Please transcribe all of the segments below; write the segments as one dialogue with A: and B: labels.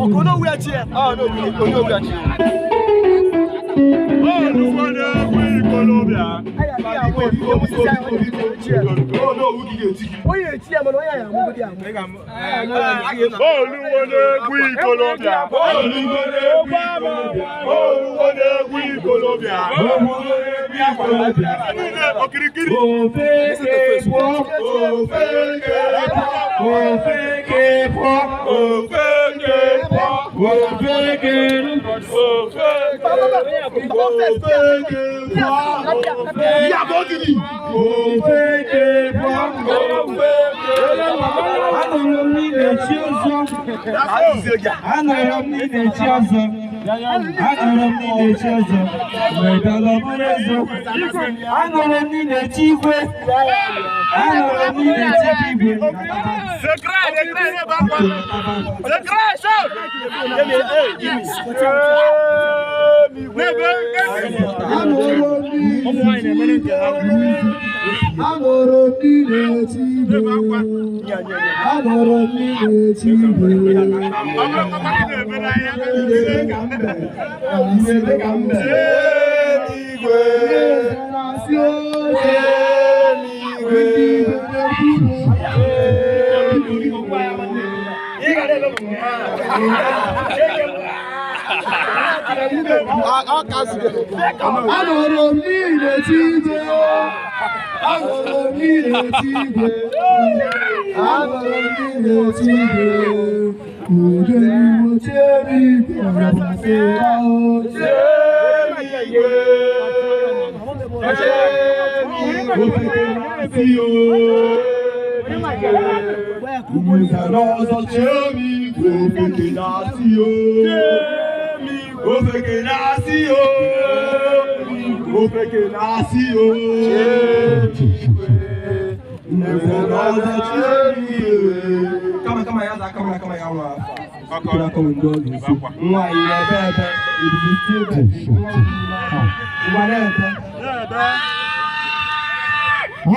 A: Onowu ya chi ya. Onowu ya chi ya.
B: Olúwo na-egwu ikolobịa.
A: Onye echi ya mana onye ya amụgodi amụ.
B: Olúwo na-egwu ikolobịa. Olúwo na-egwu ikolobịa. Olúwo na-egwu ikolobịa. Niile okirikiri.
C: Anụrụ m na ị na-echi ọzọ. Anụrụ m na ị na-echi ọzọ. Anụrụ m na ị na-echi ọzọ. Wee bịala bụrụ eze. Anụrụ m na ị na-echi igwe. Anụrụ m na ị na-echi igwe.
D: Anụrụ m na ị na-eti igwe. Anụrụ m na ị na-eti igwe. Ị na-eme ka mbe. Eze na-asị oze. Ndị igwe na-ekwu. Anụrụ m na ị na-eti igwe. Anụrụ m na ị na-eti igwe. Anụrụ m na ị na-eti igwe. Ude iwe chere igwe ọbasịra oche.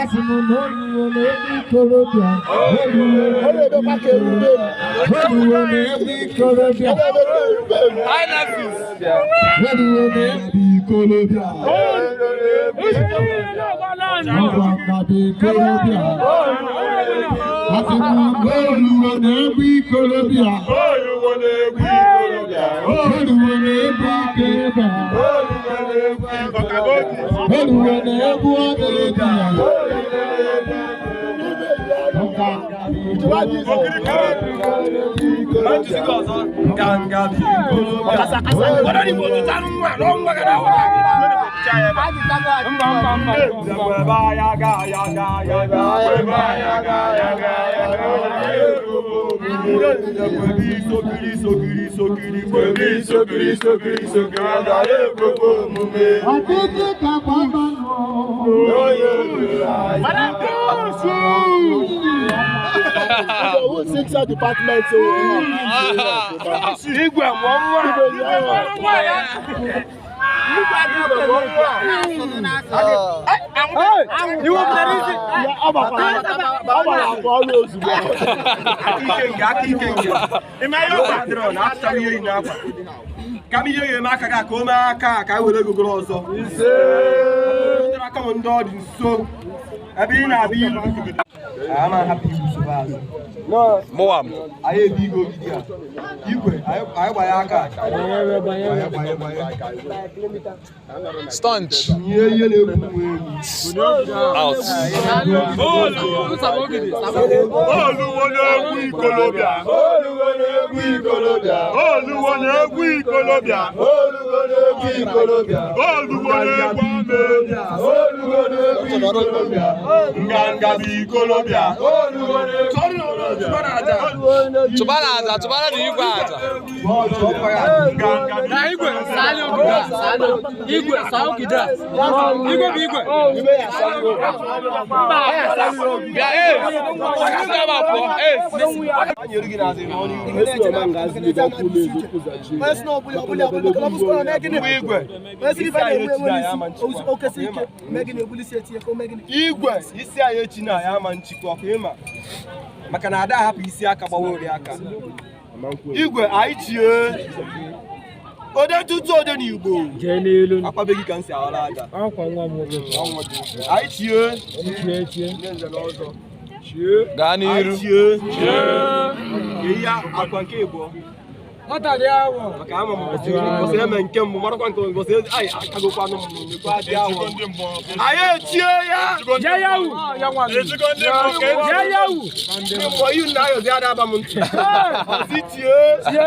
D: Asị m na oluwo na-egbu ikorobịa. Oluwo na-egbu ikorobịa. Oluwo na-egbu ikorobịa. Ọgwa na-abụ ikorobịa. Asị m na oluwo na-egbu ikorobịa.
B: Olúwo na-egwu ikolobịa.
D: Oluwo na-egbu ikorobịa.
B: Ọkagodi.
D: Oluwo na-egbu ọdịrịbịa. Ọtụtụ ka gbamanụ.
A: Igwe mụọ nwa. Iwe pụtara isi.
E: Kama ihe ga-eme aka gị ka o mee aka ka e were ego goro ọzọ. Aka m ndị ọ dị nso ebe ị na-abịa ilu. Ama hapụ igwu sobe azụ. Anyị ebi igwe ogidi a. Igwe, anyị gbanye aka.
F: Staunch.
E: Nye ihe na-egwu nwa elu.
F: Out.
B: Olúwo na-egwu ikolobịa. Olúwo na-egwu ikolobịa. Olúwo na-egwu ikolobịa. Olúwo na-egwu ame. Nganga bụ ikolobịa.
F: Tụbara aja, tụbara na igwe aja.
B: Nganga bụ
G: Na igwe, saa ogige a, saa igwe, saa ogige a. Igwe bụ igwe.
F: Bịa, ee. Ndị ebe a pụọ, ee.
E: Igwe isi anyị echi na ya ama nchịkwa ọkụ ịma maka na ada ahapụ isi aka gbawa ori aka. Igwe anyị chie. Ode tutu ode n'Igbo.
G: Jee n'elu.
E: Akwabeghị ka m si aghara aja.
G: Akwa nwa m nwoke.
E: Anyị chie.
G: Chie chie.
E: Ndị nze na ọzọ.
F: Gaa n'iru.
E: Anyị chie. Ihe akwa nke ịbụọ.
G: Nwata dị awọ.
E: Maka ama m mbọsị eme nke mbụ marakwa nke mbọsị anyị akagokwanụ m mekwa dị awọ. Anyị echie ya.
G: Jee ya wu. Jee ya wu.
E: Ndị mmụọ ihu na ayọzi ada aba m ntị. Ọsị chie.
G: Chie.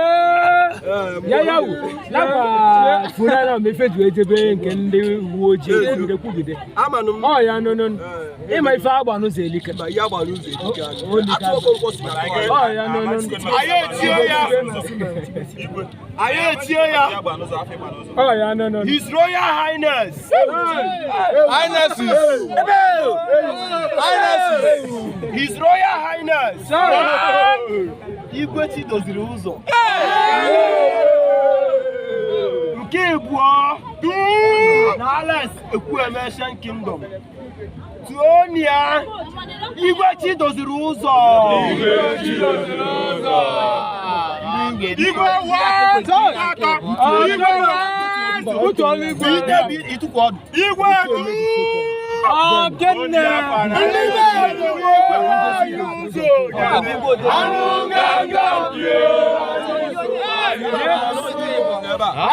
G: Ya ya wu. Nakwa furana mefeju ejebe nke ndị uwe ojii kwugide kwugide.
E: Amanụ m.
G: Ọ ya nọ nọ. Ịma ife agba n'ụzọ elike.
E: Ma ihe agbara ụzọ elike anyị.
G: Olike.
E: Atụọkọ nkwọ si na atụ
G: Ọ ya nọ nọ.
E: Anyị echie ya. Anyị echie ya.
G: Ọ ya nọ nọ.
E: His Royal Highness.
F: Highnesses. Highnesses.
E: His Royal Highness. Igwe chi doziri ụzọ. Nke abụọ na Alex Ekwueme Ancient Kingdom. Tuonia. Igwe chi doziri ụzọ. Igwe aka. Igwe
G: Otu ọrụ igwe.
E: Ịtụkwa ọdụ.
B: Igwe
G: Ogene.
B: Ndị be anyị ụzọ. Anụ nganga bie.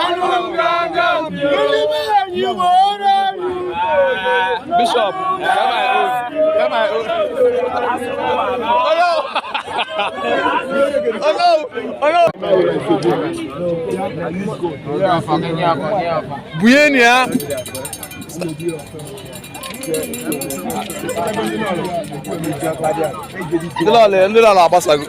B: Anụ nganga bie. Ndị be anyị were anyị ụzọ.
F: Bishop, get my own. Get my own. Oh no! Oh no! Oh no! Bunye ni ya. Ndị lọla agbasago.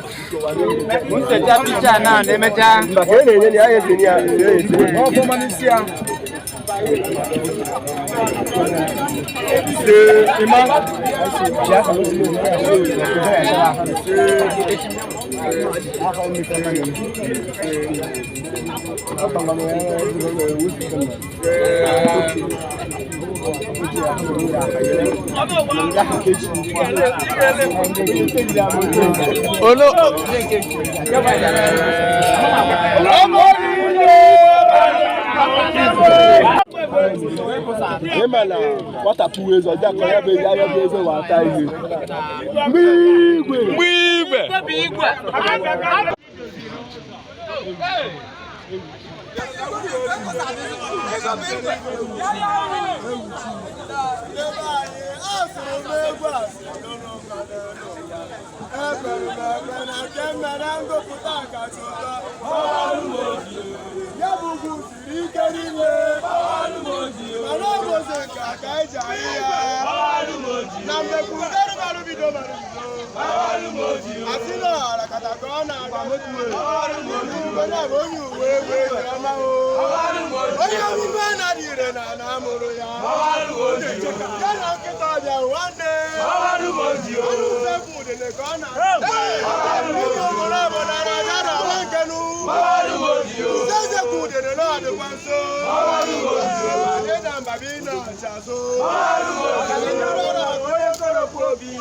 F: Oh no!
A: Ịma na nwata pụwa eze ọjọọ ka ya bụ eze ya bụ eze wa ata ihe. Mgbe igwe.
F: Mgbe igwe.
D: Ya bụ ugwu siri ike niile mana ọ bụzi nke a ka eji ahụ ya na mmekwu nkerumarụ bido mara bido asị na ọra kata ka ọ na-agba onye bụ onye uwe egwu eji ọma o onye omume anaghị ire na ana amụrụ ya ya na nkịta ọbịa nwanne anụ usekwu udele ka ọ na ụmụ obodo obodo na-aja na agba nkenu Eze udene na-adịkwa nso. Anyị na mbabi na-acha so. Onye kọrọkwu obi.